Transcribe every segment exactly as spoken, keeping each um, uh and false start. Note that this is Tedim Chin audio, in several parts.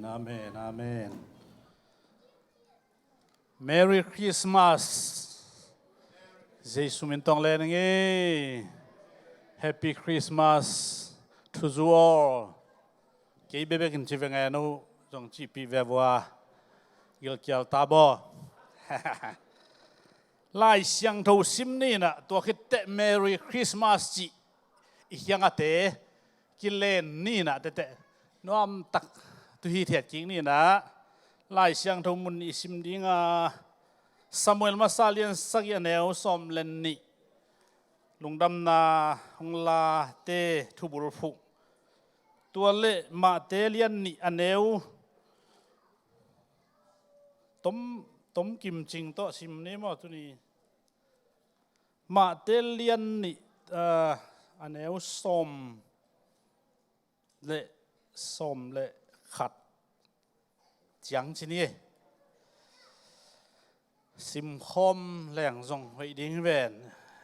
Amen, amen. Merry Christmas. Jesu min tawh len ing ei. Happy Christmas to you all. Kei bekbek in ci veng e, no zong cihpih ve vua. Gilkial ta baw. Lai Siangtho sim ni in ah, tua khit teh Merry Christmas cih i kiangah te kilen ni in ah, tete nuamtak tu hi thei kik ni in ah, Lai Siangtho mun i sim ding a, Samuel masa lian sagih a neu sawm le nih, lungdamna hong late thubulphuh. Tua le Mate lian nih a neu tom, tom kim cing tawh sim ni maw tuni. Mate lian nih, ah, a neu sawm le, sawm le khat ciang ci ni. Simkhawm leng zong hoih ding ven.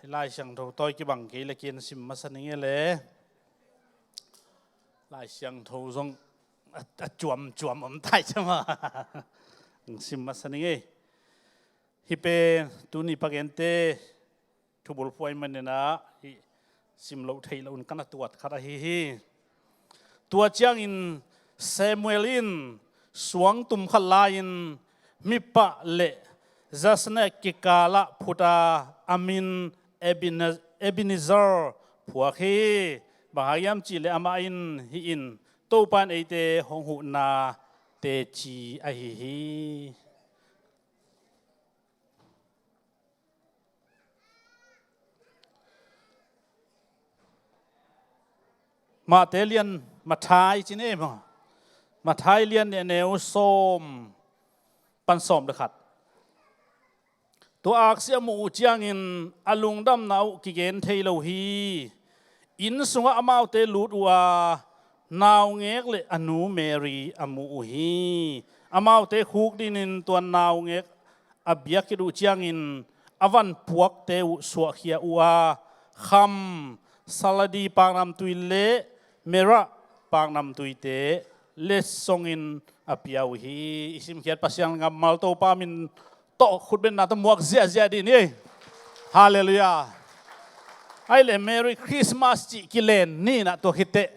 Lai Siangtho tawi kibang kei le kin sim masa ning e le. Lai Siangtho zong a, a cuamcuam om tai cama. Sim masa ning e. Hih pen tuni pagente thubulphuh ahih manin ah, hih sim loh theih loh in ka na tuat khat ahi hi. Tua ciangin Samuel in suangtum khat la-in mipah le zasnek kikalah phut a, a min Ebine-, Ebenezer phuak hi. Bang hang hiam cih leh amah in, hih in Topa in eite hong huhna teci ahi hi. Mate lian, Matthai ci ni maw. Matthai lian nih a neu sawm pan sawm le khat. Tua aksi a muh uh ciangin a lungdamna uh kigen thei lo hi. Inn sungah amaute lut uh a, naungek le a nu Mary a mu uh hi. Amaute khuk dinin tua naungek a biak khit uh ciangin a van puakte uh suahkhia uh a, kham, saladi paknamtui le merah paknamtuite letsongin a pia uh hi. I simkhiat Pasian kammal Topa min tawh khutbetna tawh muak ziahziah dih ni. Halleluiah. Ahih leh Merry Christmas cih kilen ni in ah, tua khit teh,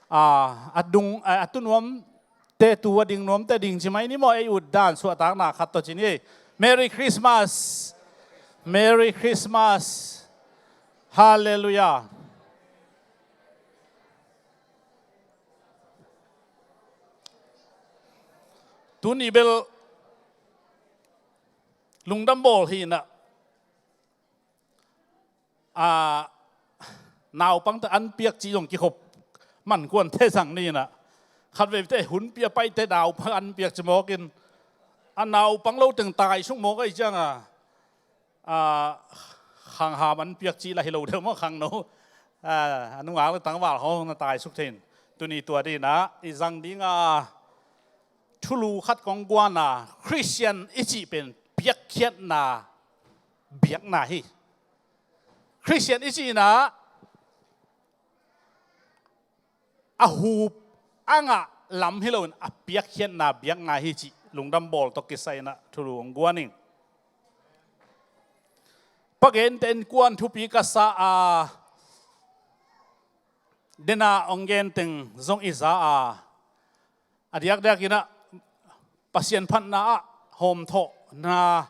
a, a dung, a, a tu nuam te, tu a ding nuam te ding ci mai ni maw, ei ut dan suahtakna khat tawh ci ni. Merry Christmas. Merry Christmas. Halleluiah. Tuni bel lungdam bawl hi in ah, a, naupangte an piak cih zong kikhop man kuan te zang ni in ah, khatveite hun pia paite naupang an piak ci mawk in, a naupang lo teng taisuk mawk ahih ciangin, a, khangham an piak cih lah hi lo deuh maw, khangno, a, a nungak le tangval hong na taisuk thei in. Tuni tua ding in ah i zang ding a, thulu khat kong guan a, Khristian i cih pen piakkhiatna biakna hi. Khristian i cih in ah a hup a ngah lam hi loin a piakkhiatna biakna hi cih lungdam bawl tawh kisai in ah thulu kong guan ing. Pa gente in kuan thupi ka sa a, dena hong gen teng zong i za a, a diakdiak in ah Pasian phatna ah hawmthawhna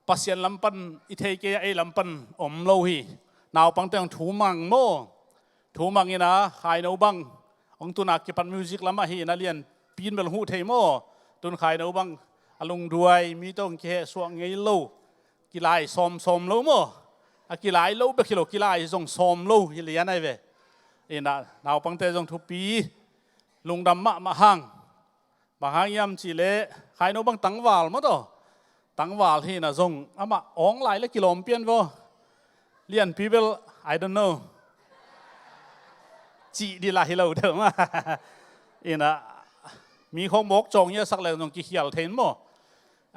Pasian lam pan i thei kei a, ei lam pan om lo hi. Naupangte hong thu mang maw, thu mang in ah khaino bang hong tun a, kipat music lam ah hi in ah lianpi in bel hong huh thei maw. Tun khaino bang a lungduai, mi tawh hong kihehsuah ngei lo, kilai sawmsawm lo maw. A kilai lo bek hi lo, kilai zong sawm lo hi lian ahi ve. In ah naupangte zong thupi lungdam mahmah hang. Bang hang hiam cih leh khaino bang tangval maw taw, tangval hi in ah zong amah awng lai le kilawm pian vaw. Lianpi bel, I don't know, cih ding lah hi lo deuh mah. In ah mi khawng mawk cawng ngiasak leng zong kikhial thei in maw.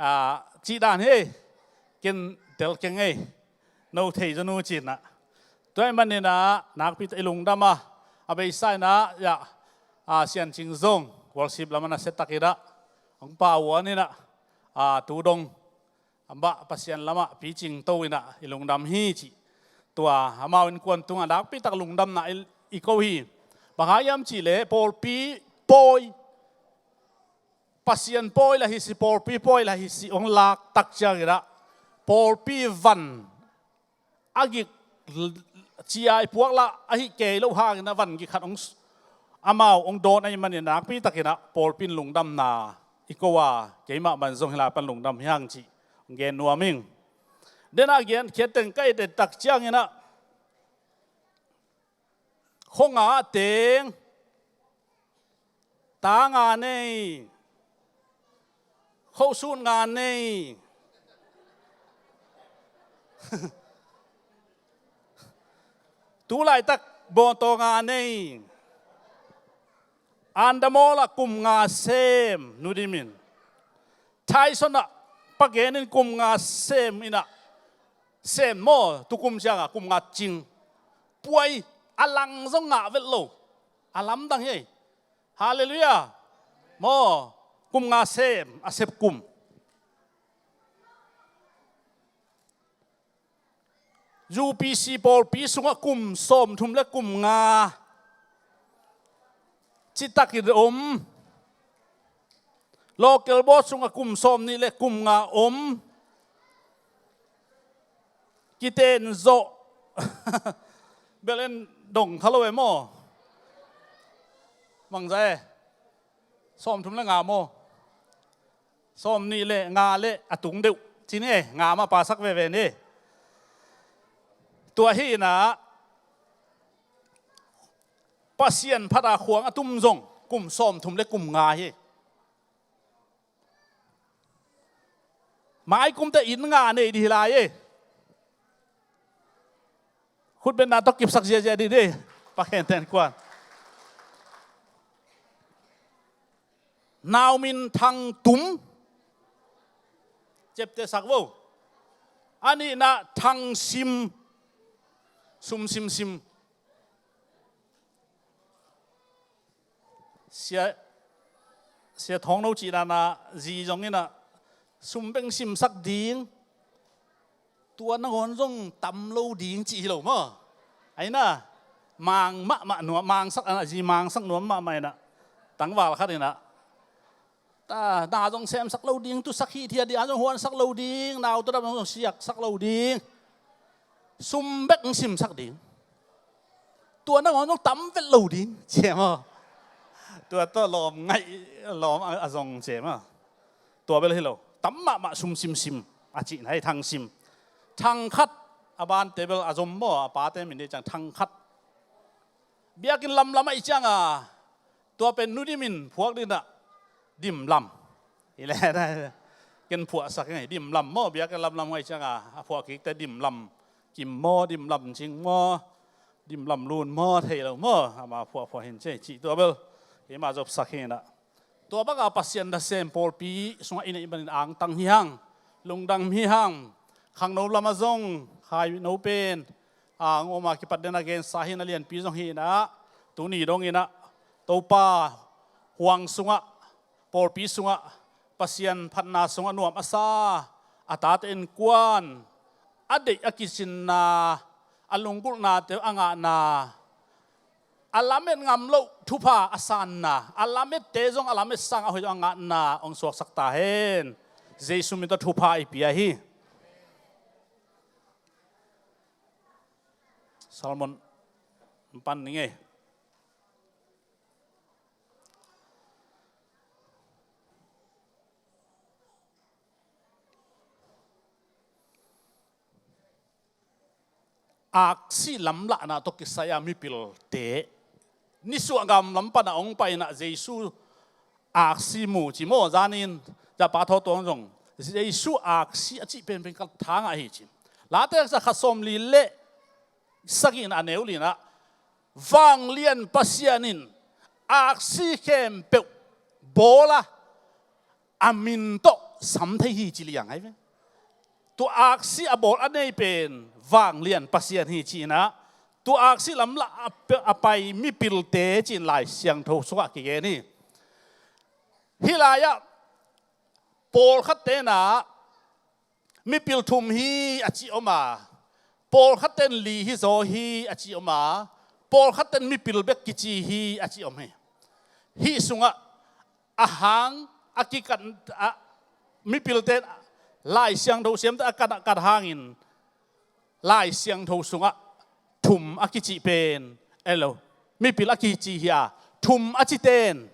A, cih dan hi, ken tel keng ei, no thei zaw nu ci in ah. Tua ahih manin ah nakpi tawh i lungdam a, a beisa in ah, ya, a, Sian Cing zong Worship lamah nasia takin ah hong pau uh a, tu dong a bah Pasian lamah picing to in ah i lungdam hi cih tua amau innkuan tungah nakpi tak lungdamna i, i ko hi. Bang hang hiam cih leh pawlpi pawi, Pasian pawi lah hi si, pawlpi pawi lah hi si hong lak tak ciangin ah pawlpi van a gik, cia i puak lah ahi kei lo hangin ah van gik khat hong s-, amau hong dawn ahih manin nakpi takin ah pawlpi in lungdamna i ko a, keimah bang zong hih lai pan lungdam hi hang cih hong gen nuam ing. Dena gen khiat teng ka et et tak ciangin ah khua nga teng, ta nga nei, khohsut nga nei, tu laitak bawngtaw nga nei, Andamol ah kum nga sem, Nu Dim in. Thaison ah Pa Gen in kum nga sem in ah, sem maw, tu kum ciang ah kum nga cing. Puai, a lang zong ngah vet lo. A lamdang hi. Halleluiah. Maw, kum nga sem, a sep kum. U P C pawlpi sungah kum sawmthum le kum nga citakin om. Local board sungah kum sawmnih le kum nga om. Kiten zawh. Bel en dong kha lo e maw? Mangza e. Sawmthum le nga maw? Sawmnih le nga le a tung deuh ci ni e, nga mah pasak veve ni. Tua hi in ah Pasian phat a khuang a tum zong kum sawmthum le kum nga hi. Mai kum teh inn nga nei dih lai e. Khutbetna tawh kipsak ziazia dih dih. Pa Khen ten kuan. Naumin Thang Tum. Ciapteh sak vo. A nihna Thang Sim. Sum Sim Sim. Sia, Sia Thawng No cih dan a zi zong in ah sum bek simsak ding. Tua nangawn zong tam lo ding cih hi lo maw? Ai na, mang mahmah nuam, mangsak, a zi mangsak nuam mahmah in ah. Tangval khat in ah, ta, na zong semsak lo ding, tusak hithiat ding, a zong huansak lo ding, nau tua dam zong siaksak lo ding. Sum bek hong simsak ding. Tua nangawn zong tam vet lo ding ci e maw? Tua tawh lawm ngaih, lawm a, a zong ci e maw? Tua bel hi lo. Tam mahmah sum simsim a cihna hi. Thang Sim. Thang Khat, a bante bel a zom maw, a pate min dih ciang Thang Khat. Biakinn lamlam ahih ciang a, tua pen Nu Dim in phuak dih in ah, Dim Lam. Hi le, ken phuahsak ing, Dim Lam maw, biakinn lamlam ahih ciang a, a phuah kik teh Dim Lam Kim maw, Dim Lam Cing maw, Dim Lam Lun maw, thei lo maw, ama phuahphuah hin ci, cih tua bel keima zopsak hi in ah. Tua bang a Pasian nasem pawlpi sungah i neih manin angtang hi hang, lungdam hi hang. Khangno lamah zong Khai No pen a, hong om a, kipat den a gensa hi in ah, lianpi zong hi in ah, tuni dong in ah Topa huang sungah, pawlpi sungah, Pasian phatna sungah nuam a sa a tate innkuan, a deih a kicinna, a lunggulhnate a ngahna, a lamet ngam loh thupha a sanna, a lamette zong a lamet sang a hoih a ngahna hong suaksak ta hen. Jesu min tawh thupha i pia hi. Salmon pan ning ei. Aksi lamlahna tawh kisai a mipilte, nisuah gamlam pan a hong pai in ah Jesu aksi mu ci maw, zanin Zapa Tho Tuang zong Jesu aksi a cih penpen ka tha ngah hi ci. Late Taksa khat sawmli le sagih in a neu li in ah, vanglian Pasian in aksi khempeuh bawl a, a min tawh sam thei hi ci liang ahi ve. Tua aksi a bawl a nei pen vanglian Pasian hi ci in ah, tua aksi lamlah a pe-, a pai mipilte ci in Lai Siangtho sungah kigen hi. Hih lai-ah pawlkhat tenah mipil thum hi a ci om a, pawlkhat ten li hi zaw hi a ci om a, pawlkhat ten mipil bek kici hi a ci om hi. Hih sungah a hang a kikat a, mipil ten Lai Siangtho siamte a kat, kat hangin Lai Siangtho sungah thum a kicih pen, elo, mipil a kici hi a, thum a ci ten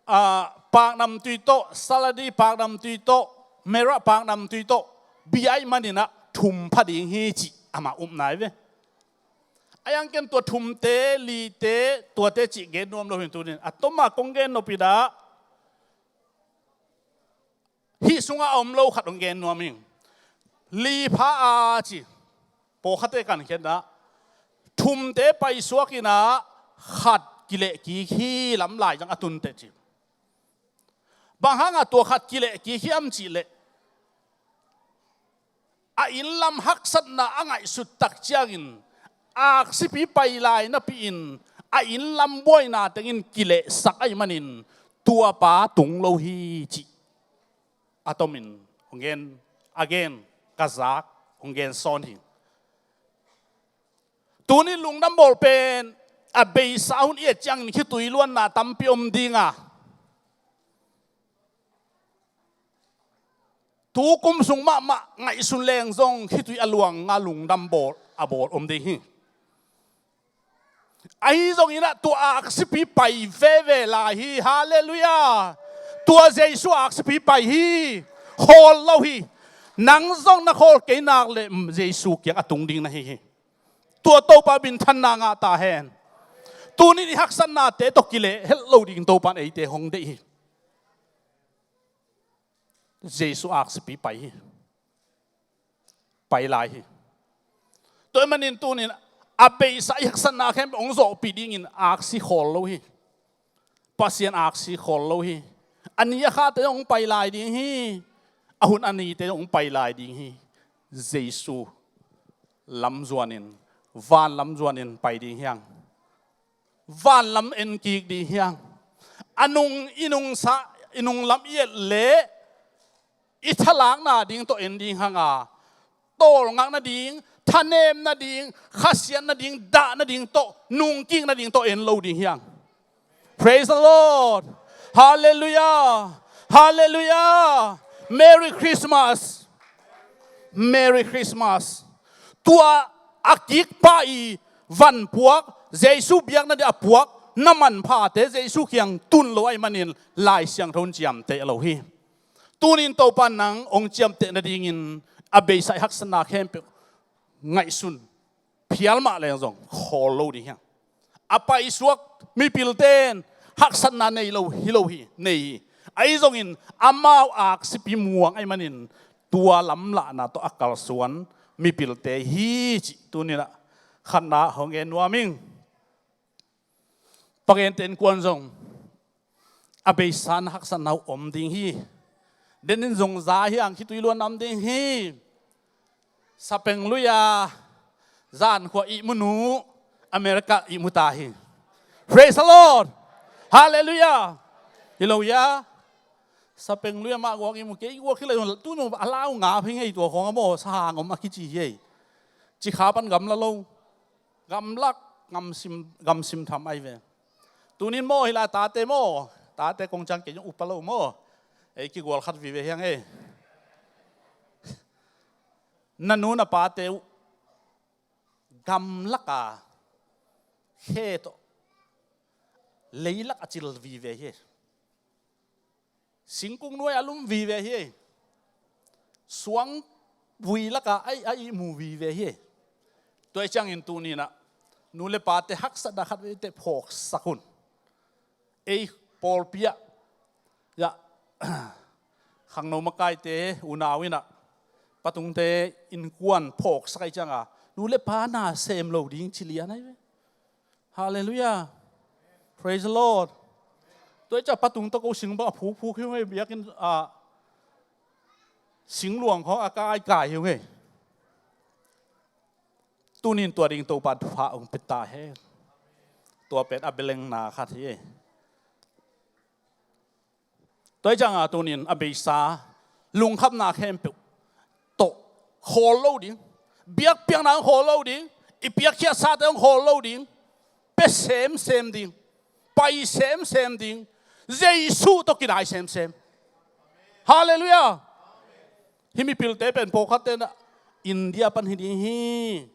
a, paknamtui tawh, Saladi paknamtui tawh, Merah paknamtui tawh bia ahih maninah thum pha ding hi cih amah upna hi ve. A iangken tua thumte, lite, tuate cih gen nuam lo hi tunin a toma kong gen nop inah hih sungah a om lo khat hong gen nuam ing. Li pha a ci, pawlkhatte kan khiatna, thumte paisuak inah khat kileh kik hi lam lai zang a tunteh ci. Bang hangah tua khat kileh kik hiam cihleh a inn lam haksatna a ngaihsut tak ciangin aksipi pai lai napi-in a inn lam buaina tengin kilehsak ahih manin tua pa tung lo hi cih a tomin hong gen, a gen, ka zak, hong gen sawn hi. Tuni lungdam bawl pen a beisa hun i et ciangin khitui luanna tampi om ding a, tu kum sung mahmah ngaihsun leng zong khitui a luang a lungdam bawl a bawl om ding hi. Ahi zongin ah tua aksipi pai veve lai hi. Halleluiah. Tua Jesu aksipi pai hi. Khawl lo hi. Nang zong na khawl kei nak le, mm, Jesu kiang a tung ding na hi hi. Tua Topa minthanna ngah ta hen. Tunin i haksatnate tawh kileh het lo ding Topan eite hong deih hi. Jesu aksipi pai hi. Pai lai hi. Tua ahih manin tunin a beisa i haksatna khempeuh hong zawhpih dingin aksi khawl lo hi. Pasian aksi khawl lo hi. A ni a khate hong pai lai ding hi. A hun a nite hong pai lai ding hi. Jesu lam zuanin, van lam zuanin pai ding hiang. Van lam en kik ding hiang. A nung i nungsa, i nung lam i et leh i thalakna ding tawh en ding hang a, tawlngak nading, thanem nading, khasiat nading, dah nading tawh, nungkik nading tawh en lo ding hiang. Praise the Lord. Halleluiah. Halleluiah. Merry Christmas. Merry Christmas. Tua a kikpa i van puak, Jesu biakna ding a puak na manphate Jesu kiang tun lo ahih manin Lai Siangtho in ciamteh lo hi. Tunin Topa nang hong ciamteh nadingin a beisa i haksatna khempeuh ngaihsun phial mah leng zong khawl lo ding hiang. A paisuak mipilte in haksatna nei lo hi lo hi, nei hi. Ahi zongin amau aksipi muang ahih manin tua lamlahna tawh a kalsuan mipilte hi cih tuninah khatna hong gen nuam ing. Pagente innkuan zong a beisa na haksatna uh om ding hi. Denin zong za hiang khitui luan na om ding hi. Sapeng lui-a zankhua ihmu nu, America ihmu ta hi. Praise the Lord. Halleluiah. Hi lo hia? Sapeng lui-a mah guak ihmu, kei guak hi lo, tunu a lau nga phei ngei tua khawng a maw, sahang om a kici hi ei. Cikha pan gamla lo. Gamlak, gamsim, gamsim tham ai ve. Tunin maw hi la tate maw, tate kong ciang kei zong upa lo maw. Ei kigual khat vive hiang ei. Na nu na pate uh gamlak a khe tawh leilak a cil vive hi. Singkung nuai a lum vive hi. Suang vui laka a ihmu vive hi. Tua i ciangin tuninah nu le pate haksatna khat veite phawksak un. Ei pawlpi ah, ya, khangno makaite unau inah patungte innkuan phawksak ai cianga nu le pa na sem lo ding ci lian ai ve. Halleluiah. Praise the Lord. Tua i ciah patung tawh ko sing bang a phukphuk hi hong ei, biakinn a singluang khawng a kaikai hi hong ei. Tunin tua ding Topa thupha hong pia ta hen. Tua pen a belengna khat hi ei. Tua hi cianga tunin a beisa lungkhamna khempeuh tawh khawl lo ding, biakpiakna hong khawl lo ding, i piakkhiatsate hong khawl lo ding, pia semsem ding, pai semsem ding, Jesu tawh kidai semsem. Halleluiah. Hih mipilte pen pawlkhatte na India pan hi ding hi.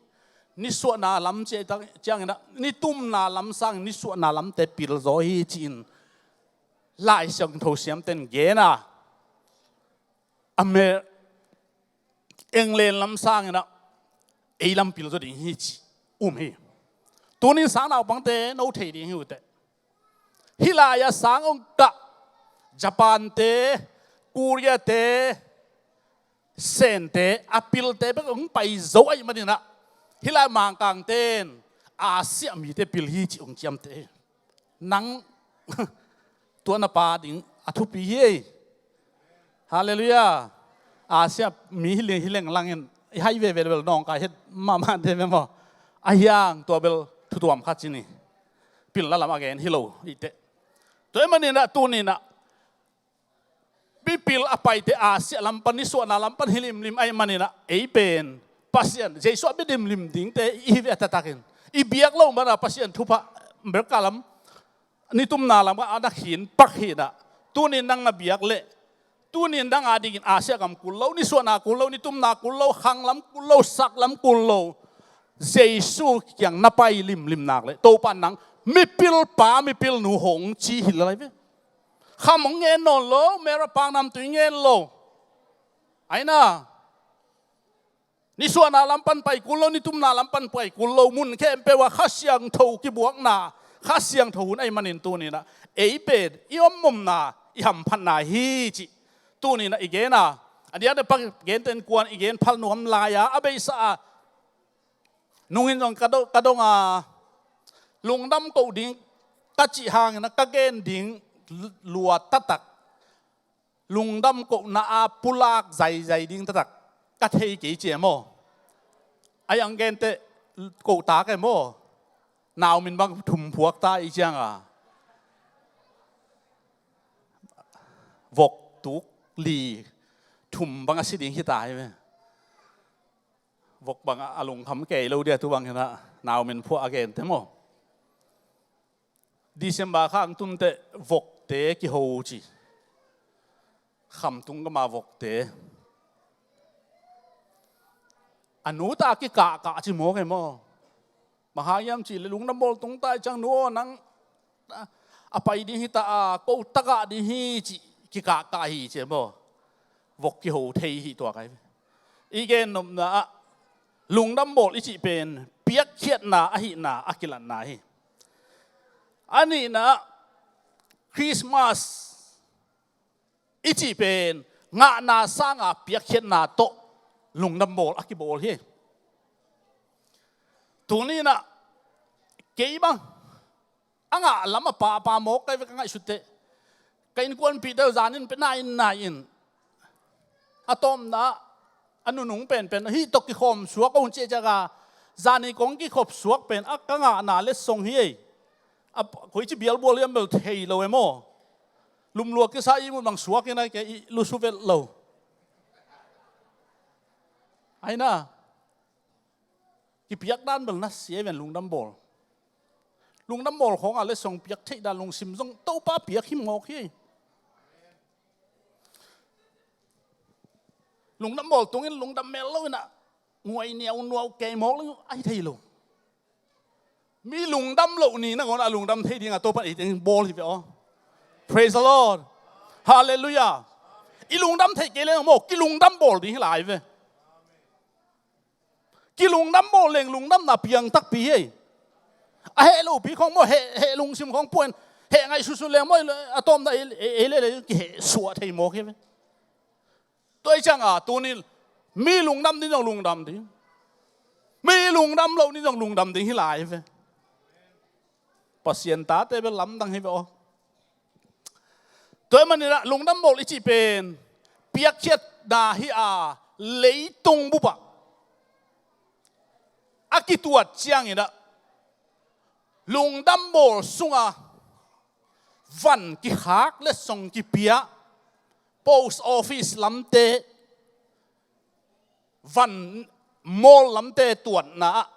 Nisuahna lam ciangin ah nitumna lam sangin nisuahna lamte pilzaw hi ci-in Lai Siangtho siamten gen a, Amer England lam sangin ah ei lam pilzaw ding hi ci um hi. Tunin sang naupangte no thei ding hi uh teh. Hih lai-ah sang hong kah Japan-te, Korea-te, Sente a pilte bek hong pai zo ahih manin ah hih lai Mangkangte in Asia mite pil hi ci hong ciamteh hi. Nang tua na pa ding a thupi hi ei. Halleluiah. Asia mi hi leng hi leng langin i hai veve bel nawngkai het mahmah de ve maw? A hiang tua bel thutuam khat ci ni. Pil la lam a gen hi lo i teh. Tua ahih manin ah tunin ah mipil a paite Asia lam pan nisuahna lam pan hi limlim ahih manin ah ei pen Pasian Jesu a bia limlim dingte i hi ve a taktakin i biak lo mana Pasian thupha America lam nitumna lam a na khin pak hi na. Tunin nang na biak leh tunin nang a dingin Asia gam kul lo, nisuahna kul lo, nitumna kul lo, khang lam kul lo, sak lam kul lo, Jesu kiang na pai limlim nak leh Topa nang mipil pa mipil nu hong ci hi lai ve. Kham hong ngen nawn lo, mera pang namtui ngen lo. Aina nisuahna lam pan pai kul lo, nitumna lam pan pai kul lo, mun khempeuh ah Kha Siangtho kibuakna, Kha Siangtho hun ahih manin tunin ah ei pen i omomna i hamphatna hi cih tunin ah i gen a, a diakdiak pak genten kuan i gen phal nuam lai-a a beisa a nungin zong ka dong, ka dong a lungdam koh ding ka cih hangin ah ka gen ding lua taktak, lungdam kohna a pulak zaizai ding taktak ka thei kei ci e maw? A yang genteh koh ta kei maw? Naumin bang thum phuak ta i cianga vok tuk li thum bang a si ding hi ta hi ve. Vok bang a lungkham kei lo dia tu bang hi na, naumin phuak a genteh maw? December khang tunteh vokte kiho ci. Khamtung gama vokte a nu ta kikahkah ci maw kei maw? Bang hang hiam cih leh lungdam bawl tung ta i ciang nu aw nang a pai ding hi ta a, ko tagah ding hi cih kikahkah hi ci maw? Vok kiho thei hi tua kai. I gennopna ah lungdam bawl i cih pen piakkhiatna ahihna a kilatna hi. A nihna ah Christmas i cih pen ngahna sanga piakkhiatna tawh lungdam bawl a kibawl hi. Tuninah kei bang a ngah lam a pahpah mawk kai ve ka ngaihsutteh. Ka innkuanpihte uh zanin pe nai in nai in a tawpna a nunung penpen hih tawh kikhawm suak a hun ciahciah a zani kong kikhop suak pen a ka ngahna letsong hi ei. A koici bialbual hiam bel thei lo e maw? Lumlua kisa i mut bang suak in a kei i lusu velh lo. Aina kipiak dan bel na sia ven lungdam bawl. Lungdam bawl khawngah letsong piak theih dan lungsim zong Topa piak him ngawk hi. Lungdam bawl tungin lungdam mel lo inah nguai niau nuau kei mawk lo ahi thei lo. Mi lungdam loh ni nangawn a lungdam thei dingah Topa in ei teng bawl hi ve aw. Praise the Lord. Halleluiah. I lungdam theih kei leng maw kilungdam bawl ding hi lai ve. Kilungdam bawl leng lungdamna piang takpi hi. A heh lopi khawng maw heh, heh lungsim khawng puan heh ngaihsutsut leng maw a tawpna ei, ei, ei lele kiheh suah thei mawk hi ve. Tua i cianga tunin mi lungdam ding zong lungdam ding, mi lungdam loh ding zong lungdam ding hi lai hi ve. Pasian tate bel lamdang hi ve aw. Tua hi maninah lungdam bawl i cih pen piakkhiatna hi a, leitung bupah a kituat cianginah lungdam bawl sunga van kikhak letsong kipia post office lamte, van mawl lamte tuatna ah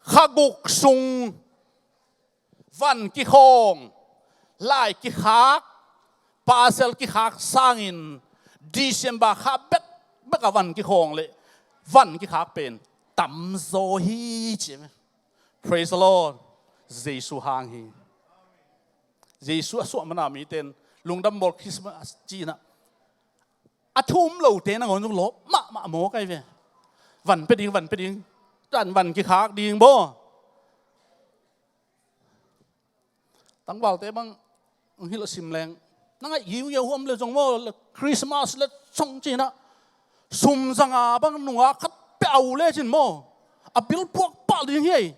kha guk sung van kikhawng, lai kikhak, parcel kikhak sangin December kha bekbek a van kikhawng le van kikhak pen tamzaw hi ci. Praise the Lord. Jesu hang hi. Jesu a suah mana mite in lungdam bawl Christmas cihna a thu um lote nangawn zong lawp mahmah maw kai ve. Van pia ding, van pia ding. Tan van kikhak ding baw. Tangvalte bang hong hilh a sim leng na ngaih giugiau huam le zong maw, Christmas le song cihna sum zanga bang nungak khat pia au le cin maw, a bil puak pah ding hi.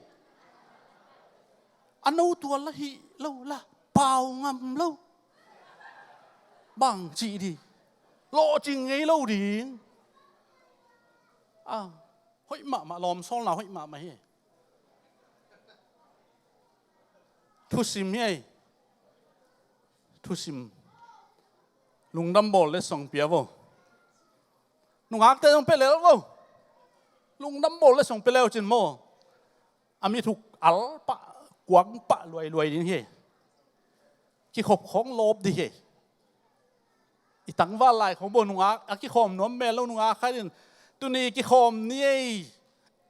A no tual la hih lo la pau ngam lo bang cih ding, lawhcing ngei lo ding. A hoih mahmah, lawmsawlna hoih mahmah hi. Thusim hi. Thusim. Lungdam bawl le song pia vo. Nungakte zong pia lel vo. Lungdam bawl le song pia leu cin maw, a mit huk al pah, kuang pah luailuai ding hi. Kikhop khawng lawp ding hi. I tangval lai khawng baw, nungak a kikhawm nuam mel lo nungak khat in tuni kikhawm ni ei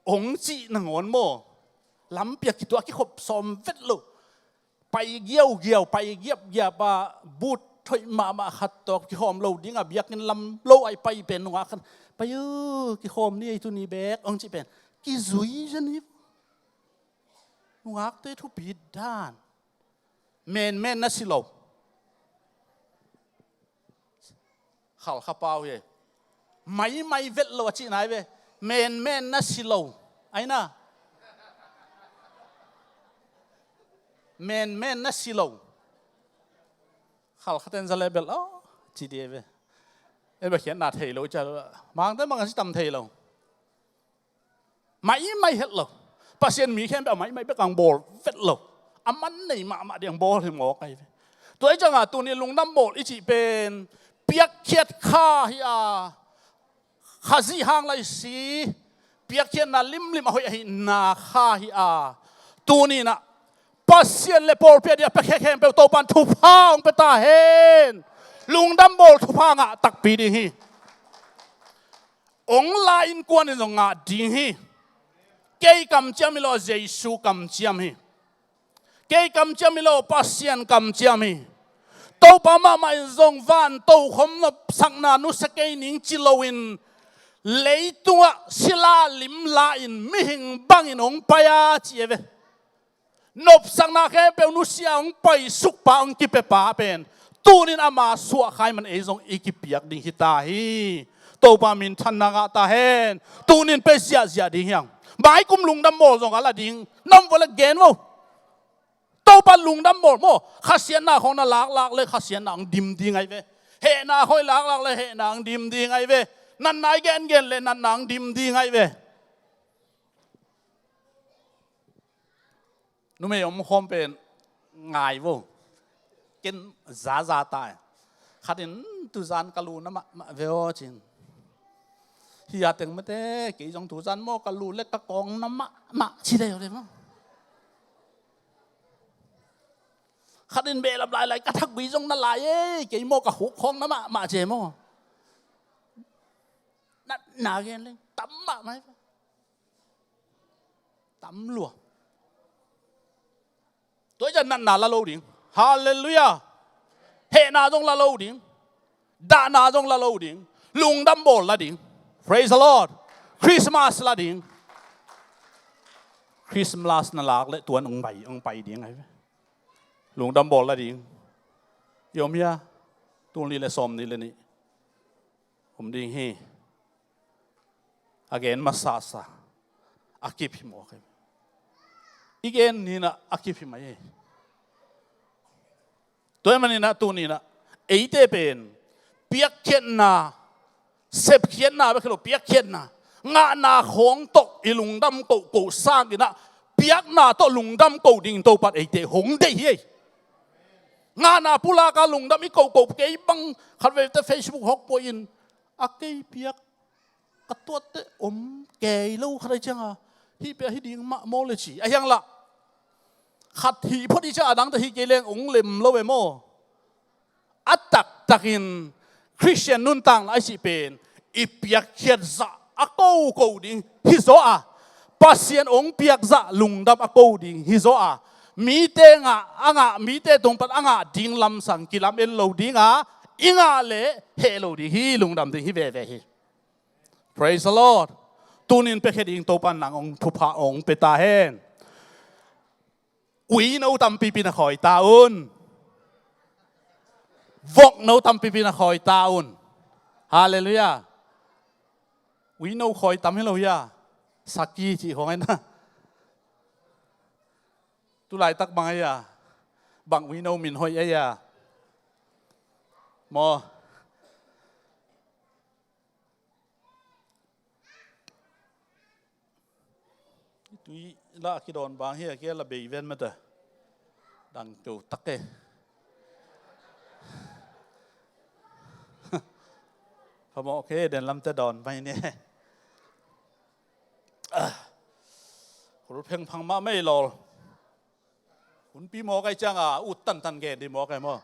hong cih nangawn maw, lampi a kituah a kikhop sawm vet lo. Pai giaugiau, pai giapgiap a, but thoih mahmah khat tawh kikhawm lo ding a, biakinn lam lo ai pai pen nungak khat, pai uh, kikhawm ni ei tuni bek hong cih pen kizui zen hi. Nungakte thupi dan. Menmen na si lo. Khalkha pau hi. Maimai vet lo a cihna hi ve. Menmen na si lo. Aina. Menmen na si lo. Khalkha ten za le bel, oh, ci dih hi ve. En bia khiatna thei lo, ca lo. Mangte mang a si tam thei lo. Maimai het lo. Pasian mi khempeuh a maimai bek ang bawl vet lo. A man nei mahmah ding ang bawl hi mawk ahi ve. Tua hi cianga tuni lungdam bawl i cih pen piakkhiat kha hi a, Khazih hang lai si, piakkhiatna limlim a hoih ahihna kha hi a, tuninah Pasian le pawlpi a dia piakkhiat khempeuh Topan thupha hong pia ta hen. Lungdam bawl thupha ngah takpi ding hi. Ong la innkuan in zong ngah ding hi. Kei kamciam hi lo, Jesu kamciam hi. Kei kamciam hi lo, Pasian kamciam hi. Topa mahmah in zong van tokhom nopsakna nusia kei ning ci loin leitungah sila lim la-in mihing bangin hong pai a ci e ve. Nopsakna khempeuh nusia hong paisukpa, hong kipiapa pen tunin ama suahkhai man ei zong i kipiak ding hi ta hi. Topa minthanna ngah ta hen. Tunin pe ziahziah ding hiang. Maikum lungdam bawl zong a la ding. Nam vo le gen vo. Topa lungdam bawl maw. Khasiatna khawng na laklak le khasiatna hong dim ding ahi ve. Hehna khawng i laklak le hehna hong dim ding ahi ve. Natna i gengen le natna hong dim ding ahi ve. Numei om khawm pen ngai vo. Ken zaza ta e. Khatin tuzan ka lu na mahmah ve aw cin. Hi a teng mate kei zong tuzan maw ka lu le ka kawng na mahmah ci dei aw le maw. Khatin behlap lailai ka thagui zong na lai e, kei maw ka khuk khawng na mahmah ce maw. Natna gen leng tam mahmah e. Tam lua. Tua i cian natna la lo ding. Halleluiah. Hehna zong la lo ding. Dahna zong la lo ding. Lungdam bawl la ding. Praise the Lord. Christmas la ding. Christmas na lak le tuan ong pai, ong pai ding ahi ve. Lungdam bawl la ding. I om hia? Tul nih le sawm nih le nih om ding hi. A gen masasa a kip hi mawk hi. I gen ninah a kip hi mai hi. Tua hi maninah tuninah eite pen piakkhiatna, sepkhiatna bek hi lo, piakkhiatna ngahna khawng tawh i lungdam kohkoh sanginah piakna tawh lungdam koh dingin Topan eite hong deih hi. Ngahna pulaka lungdam i kohkoh kei bang khat veite Facebook hawk puahin a kei piak ka tuatte om kei lo khat ahi cianga hih pia hi ding mah maw le ci a hiang lah. Khat hih phot i ciang a dangte hih kei leng ong lem lo e maw? A taktakin Khristian nuntakna i cih pen i piakkhiat zah a koko ding hi zaw a, Pasian ong piak zah lungdam a ko ding hi zaw a, mite ngah a ngah, mite tungpat a ngah ding lamsang kilam en lo dinga i ngah leh heh lo ding hi, lungdam ding hi veve hi. Praise the Lord. Tunin piakhia ding Topan nang ong thupha ong pia ta hen. Uino tampipi na khawi ta un. Vokno tampipi na khawi ta un. Halleluiah. Uino khawi tam hi lo hia? Saki cih khawng ahi na. Tulaitak bang ahi a? Bang uino min hoih ahi a? Maw? Tui lah kidawn bang hi a kia la bei ven mata. Dang to tak e. Phamawh kei den lamte dawn mai ni. Khul phengphang mah mei lawl. Hunpi mawk ai cianga ut tantan gen di mawk ai maw?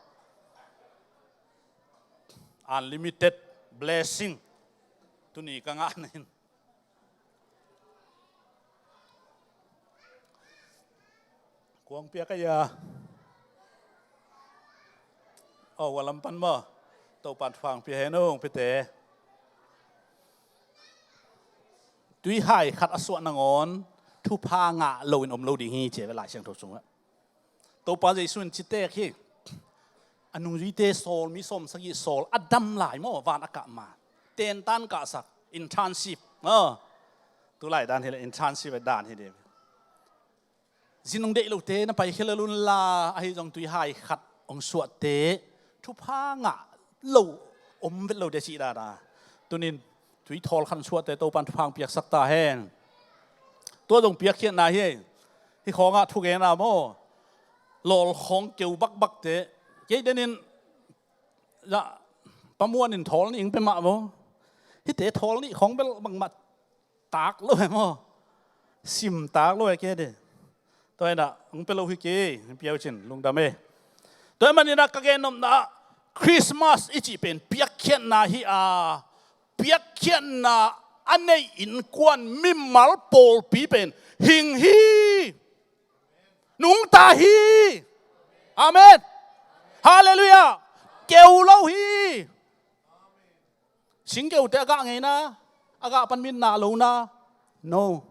Unlimited blessing. Tuni ka ngah na hin. Kuang pia ka ya. Oh, walam pan maw? Topan fang pia hen ung pite. Tuihai khat a suah nangawn thupha ngah loin om lo ding hi ci ve Lai Siangtho sungah. Topa Jesu in citek hi. A nungzuite sawl, mi sawm sagih sawl a dam lai maw, van a kah ma. Tentan kahsak, internship maw. Tulai dan hi le internship dan hi ding. Zin ong deih lote na paikhia lel unla, ahi zong tuihai khat ong suahte thupha ngah lo om vet lo de cih dana. Tunin tuithawl khat suahte Topan thupha ong piaksak ta hen. Tua zong piakkhiatna hi. Hih khawngah thugena maw? Lawlkhawng keu bakbakte kei denin, ya, pamuanin thawl nih ing pe mah maw? Hihte thawl nih khawng bel bangmah tak lo e maw? Sim tak lo e kei de. Tua inah hong pe lo hi kei, hong piau cin lungdam e. Tua i maninah ka gennopna ah Christmas i cih pen piakkhiatna hi a, piakkhiatna a nei innkuan mimal pawlpi pen hing hi. Nungta hi. Amen. Halleluiah. Keu lo hi. Singkeute a gah ngeina, a gah pan min nah lona. No.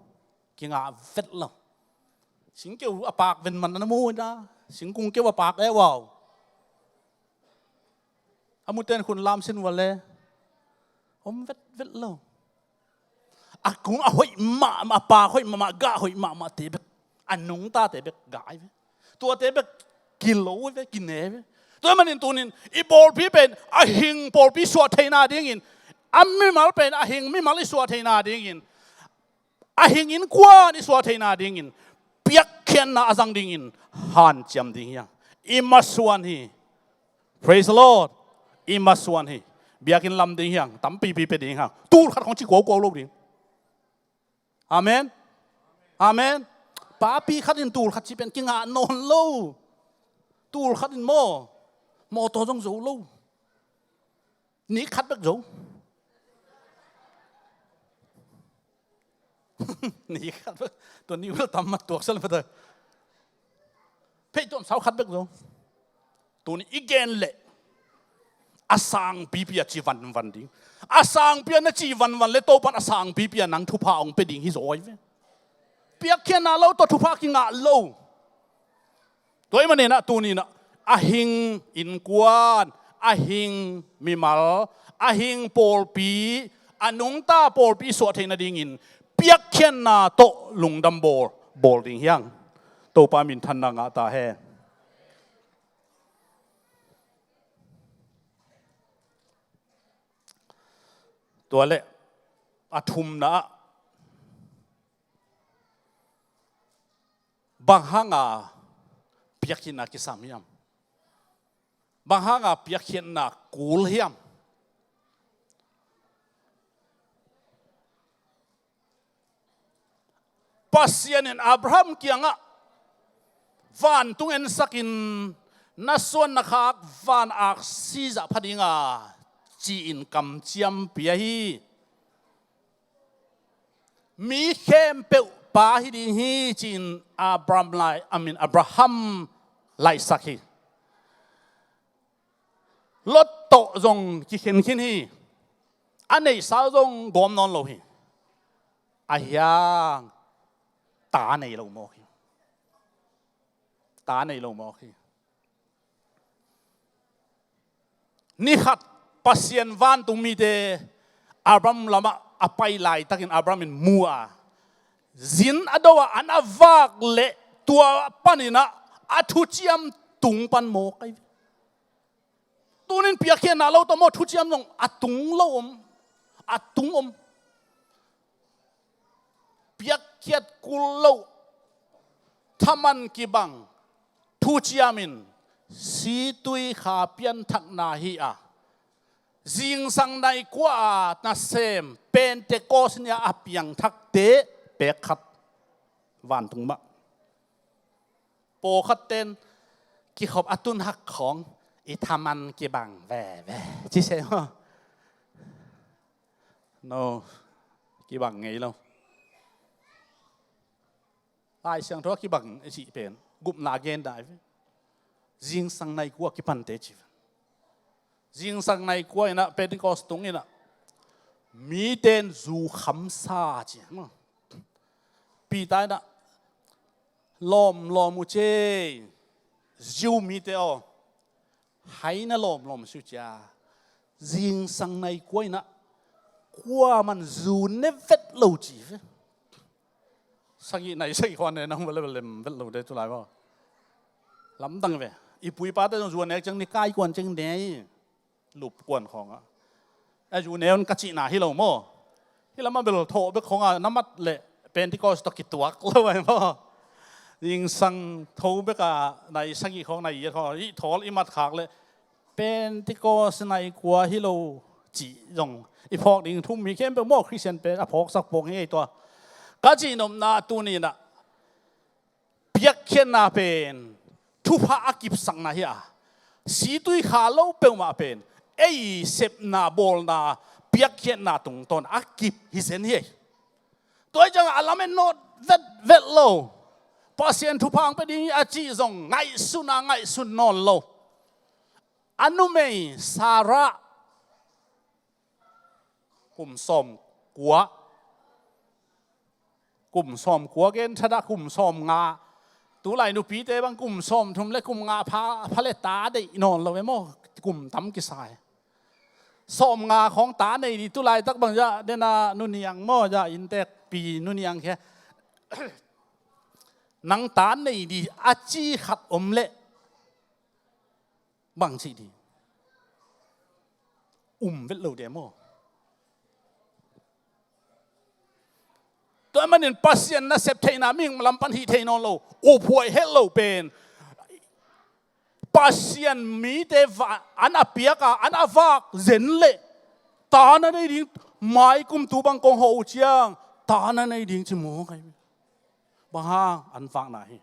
Kingah vet lo. Singkeu a pak ven man a na mu ina. Singkung keu a pak e wow. A muten khun lam sin ua le om vetvet lo. A kung a hoih mahmah, a pak hoih mahmah, gah hoih mahmah te bek, a nungtate bek gah ai ve. Tuate bek kilo ve, kine ve. Tua manin tunin i pawlpi pen a hing pawlpi suah theina dingin, a mimal pen a hing mimal i suah theina dingin, a hing innkuan i suah theina dingin, piakkhiatna a zang dingin hanciam ding hi hang. I masuan hi. Praise the Lord. I masuan hi. Biakinn lam ding hi hang. Tampipi pia ding hi hang. Tul khat khong ci kuaukuau lo ding. Amen. Amen. Papi khat in tul khat ci pen kingah nawn lo. Tul khat in maw, mawtaw zong zo lo. Ni khat bek zo. Ni khat bek. Tua ni ula tam mat tuak sal mat. Phei tuam sau khat bek zo. Tuni i gen leh a sangpipi a ci vanvan ding. A sangpi a na ci vanvan le Topan a sangpipi a nang thupha ong pe ding hi zaw ai ve. Piakkhiatna lo tawh thupha kingah lo. Tua i maninah tuninah a hing innkuan, a hing mimal, a hing pawlpi, a nungta pawlpi suah theih nadingin piakkhiatna tawh lungdam bawl, bawl ding hi hang. Topa minthanna ngah ta hen. Tua leh a thumna ah bang hanga piakkhiatna kisam hiam? Bang hanga piakkhiatna kul hiam? Pasian in Abraham kiangah, "Vantung ensakin na suan na khak van aksi zah pha dinga," ci-in kamciam pia hi. "Mi khempeuh pa hi ding hi," ci-in Abraham lai, a min Abraham laisak hi. Lot tawh zong kikhenkhin hi. A neihsa uh zong gawm nawn lo hi. Ahi hang ta nei lo mawk hi. Ta nei lo mawk hi. Ni khat Pasian vantung mite Abraham lamah a pai laitakin Abraham in mu a, zin a do a, an a vak leh tua paninah a thuciam tung pan mawk ahi. Tunin piakkhiatna lo tawh maw, thuciam zong a tung lo om, a tung om. Piakkhiat kul lo, thaman kibang thuciam in situi kha pianthakna hi a, zingsang nai kua a nasem Pentecost ni-a a piangthakte pek khat vantung mah. Pawlkhat ten kikhop a tun hak khawng, "I thaman kibang veve," ci se maw? No, kibang ngei lo. Lai Siangtho a kibang i cih pen gupna gen dai ve. Zingsang nai kua kipante ci ve. Zingsang nai kua inah Pentecost tung inah miten zu khamsa ci maw? Peter inah, "Lawm lawm uh cei, Jew mite aw, hai na lawm lawm su cia, zingsang nai kua inah kuaman zu ne vet lo," ci ve. Sagih nai sagih khua ne nang vel vel lem vet lo de tu lai maw? Lamdang ve. I pu i pate zong zu a nek ciang ni kai kuan ciang ne hi. Lup kuan khawngah. A zu ne un ka cihna hi lo maw? Hi lamah bel thawh bek khawngah na mat leh Pentecost tawh kituak lo ai maw? Zingsang tho bek a nai sagih khawng, nai giat khawng i thawl i mat khak leh Pentecost nai kua hi lo cih zong i phawk ding, thu-um mi khempeuh maw, Khristian pen a phawksak phawk hi ei tua. Ka cihnopna tuni inah piakkhiatna pen thupha a kipsakna hi a, situi kha lo peuhmah pen ei sepna bawlna piakkhiatna tungtawn a kip hi zen hi. Tua hi ciangah a lamet nawt vetvet lo, Pasian thupha hong pia ding hi a cih zong ngaihsun a ngaihsun nawn lo. A numei Sarah kum sawm kua, kum sawm kua gen thadah, kum sawm nga. Tulai nupite bang kum sawm thum le kum nga pha, pha le ta deih nawn lo e maw? Kum tam kisai. Sawm nga khawng ta nei ding, tulaitak bang zah dena nuniang maw, zah inntek pi nuniang khia. Nang ta nei ding a ci khat om leh bang cih ding? Um vet lo dia maw? Tua manin Pasian nasep theihna mihing lam pan hih thei nawn lo, uphuai het lo pen Pasian mite va-, an a piak a, an a vak zen leh ta na nei ding, mai kum tu bang kong hawh uh ciang ta na nei ding ci mawk ai. Bang hang? An vakna hi.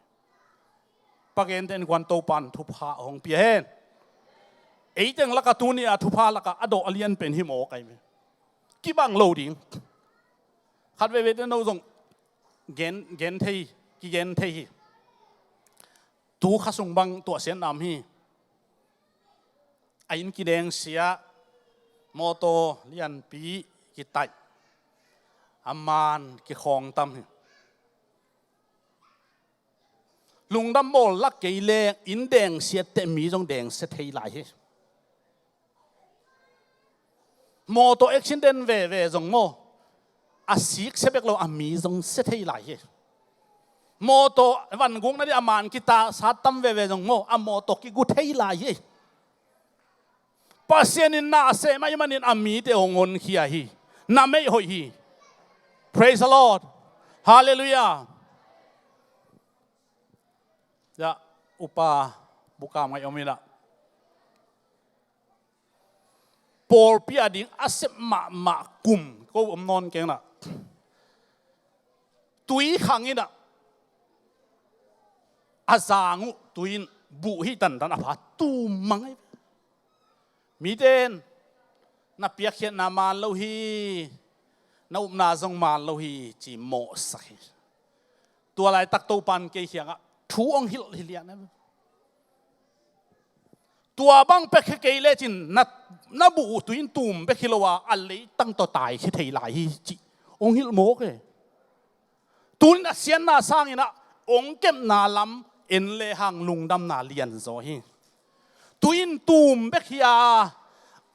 Pa gente innkuan Topan thupha hong pia hen. Eiteng laka tuni a thupha laka a dawh a lian pen hi mawk ai ve. Kibang lo ding. Khat veve te no zong gen, gen thei, kigen thei hi. Tu kha sung bang tuahsiat nam hi. A inn kidengsia, mawtaw lianpi kitaih, a man kikhawng tam hi. Lungdam bawl lak kei leng inn dengsiat teh mi zong dengsia thei lai hi. Mawtaw accident veve zong maw, a sik sia bek lo a mi zong sia thei lai hi. Mawtaw van gukna ding a man kitahsa tam veve zong maw, a mawtaw kigu thei lai hi. Pasian in na a sem ahih manin a mite hong honkhia hi. Na meih hoih hi. Praise the Lord. Hallelujah. Zah upa bukam ngaih om inah pawlpi a ding a sep mahmah kum ko om nawn keng na. Tui khang in ah a zang uh tui in buh hi tantan a pha tum mang hi. Mite in na piakkhiatna man lo hi, na upna zong man lo hi ci mawhsak hi. Tua laitak Topan kei khiangah thu ong hilh hi lian. Tua bang piakhia kei lecin na, na buh uh tui in tum bek hi lo a, a leitang tawh taikhia thei lai hi ci ong hilh mawk e. Tunin a siatna sangin ah ong kepna lam en le hang lungdamna lian zaw hi. Tui in tum bek hi a,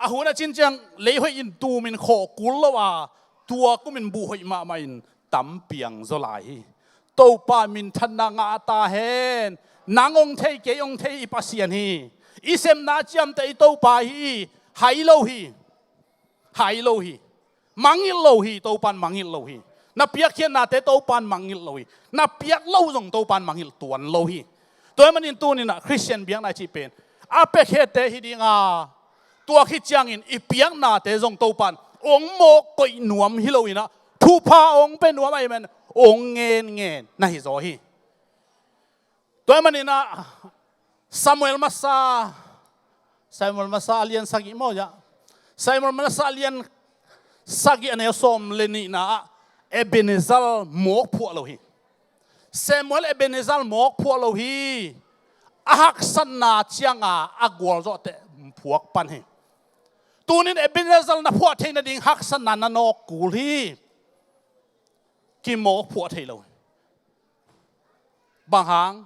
a hun a cin ciang lei hoih in tumin khawh kul lo a, tua kumin buh hoih mahmah in tam piang zaw lai hi. Topa minthanna ngah ta hen. Nang ong thei, kei ong thei i Pasian hi. I sepna ciamteh i Topa hi. Hai lo hi. Hai lo hi. Mangngilh lo hi, Topan mangngilh lo hi. Na piakkhiatnate Topan mangngilh lo hi. Na piak lo zong Topan mangngilh tuan lo hi. Tua ahih manin tuninah Khristian biakna i cih pen a piakkhiatte hi dinga, tua khit ciangin i piaknate zong Topan ong mawk koih nuam hi loinah thupha ong pia nuam ahih man ong ngenngen na hi zaw hi. Tua ahih maninah Samuel masa, Samuel masa a lian sagih maw, ya? Samuel masa a lian sagih a neu sawm le nihna ah Ebenezer mawk phuah lo hi. Samuel Ebenezer mawk phuah lo hi. A haksatna cianga a gualzawhte phuak pan hi. Tunin Ebenezer na phuah theih nading haksatna na nawk kul hi. Kimawk phuah thei lo hi. Bang hang?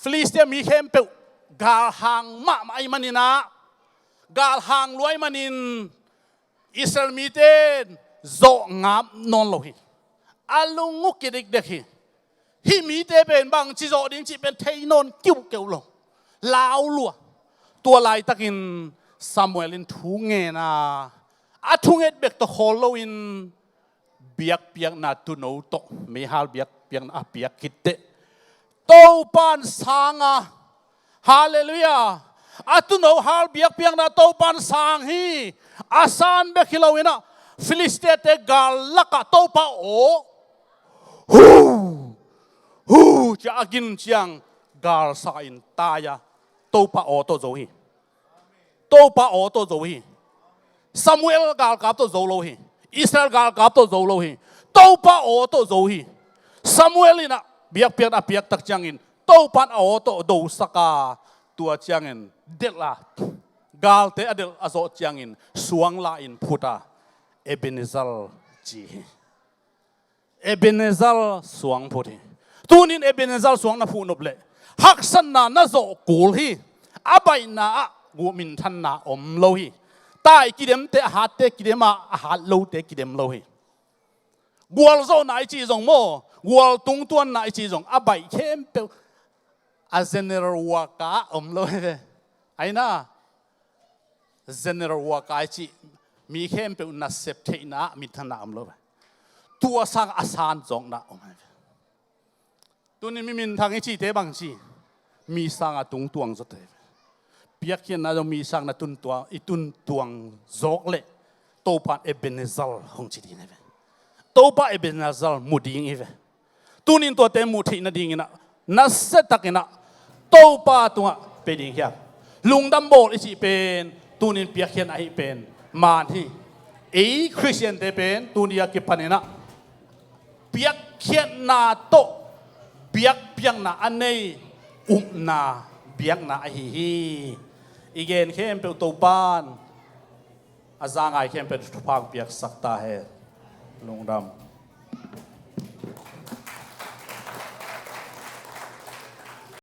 Filistia mi khempeuh galhang mahmah ahih maninah, galhang lua ahih manin Israel mite zawh ngap nawn lo hi. A lung uh kidikdek hi. Hih mite pen bangci zawh ding cih pen thei nawn kiuhkeuh lo. Lau lua. Tua laitakin Samuel in thu ngen a, a thunget bek tawh khawl loin biakpiakna tuuno tawh meihal biakpiakna a piak khit teh Topan sang a, Halleluiah, a tuuno hal biakpiakna Topan sang hi. A san bek hi loinah Filistiate gal lakah Topa aw, hu, hu, cia a gin ciang galsa in tai a, Topa aw tawh zo hi. Topa aw tawh zo hi. Samuel galkap tawh zo lo hi. Israel galkap tawh zo lo hi. Topa aw tawh zo hi. Samuel inah biakpiakna a piak tak ciangin Topan a aw tawh dosak a, tua ciangin delh a, galte a delh a zawh ciangin suang la in phut a, Ebenezer ci hi. Ebenezer suang phut hi. Tunin Ebenezer suang na phuh nop leh haksatna na zawh kul hi. A baihna ah guh minthanna om lo hi. Tai kidemte a hatte kidem a, a hat lote kidem lo hi. Gualzawhna i cih zong maw, gual tungtuanna i cih zong a baih khempeuh a general worker ah om lo hi ve. Aina general worker i cih mi khempeuh nasep theihna ah minthanna om lo ve. Tua sang a san zawkna om hi ve. Tunin mi minthang i cihte bangci, mi sanga tungtuang zawte hi ve. Piakkhiatna zong mi sang na tuntuang, i tuntuang zawk leh Topa Ebenezer hong ci ding hi ve. Topa Ebenezer mu ding hi ve. Tunin tuate muh theih nadinginah nasia takinah Topa tungah pe ding hiam? Lungdam bawl i cih pen tunin piakkhiatna ahih pen maan hi. Ei Khristiante pen tuni a kipaninah piakkhiatna tawh biakpiakna a nei upna biakna ahi hi. I gen khempeuh Topan a za ngai khempeuh thupha piaksak ta hen. Lungdam.